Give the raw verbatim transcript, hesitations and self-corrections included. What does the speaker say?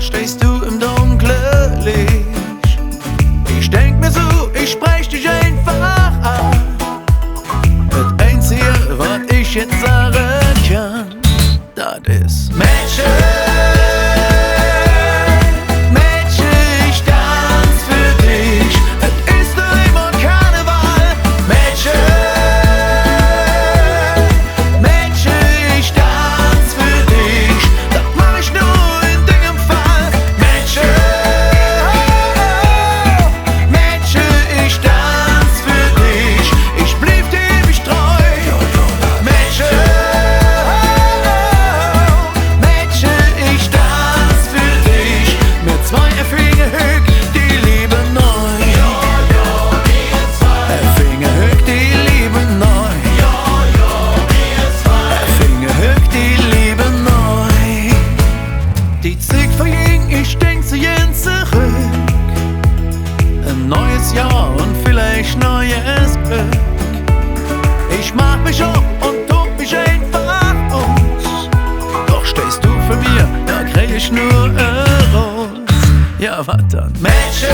Stehst du im dunklen Licht? Ich denk mir so, ich sprech dich einfach an. Dat Einzige, wat ich jetz sage kann, dat es: Mädche, Mädche, ich danz för dich. Et es doch immer Karneval. Mädche, Mädche, ich danz för dich. Dat maach ich nor en dingem Fall. Mädche, Mädche, ich danz för dich. Ich blieb dir ewig treu. Mädche, Mädche, ich danz för dich. Mir zwei erfinge hügg die Leev neu. Erfinge hügg die Leev neu. Erfinge hügg die Leev neu. Die Zigg verging, ich denk, se ginge zeröck. E neues Johr un villeich neues Glöck. Ich maach mich op un dock mich einfach us. Doch stehst du för mir, do krigg ich nor e Rose. Jo, wat dann? Mädche,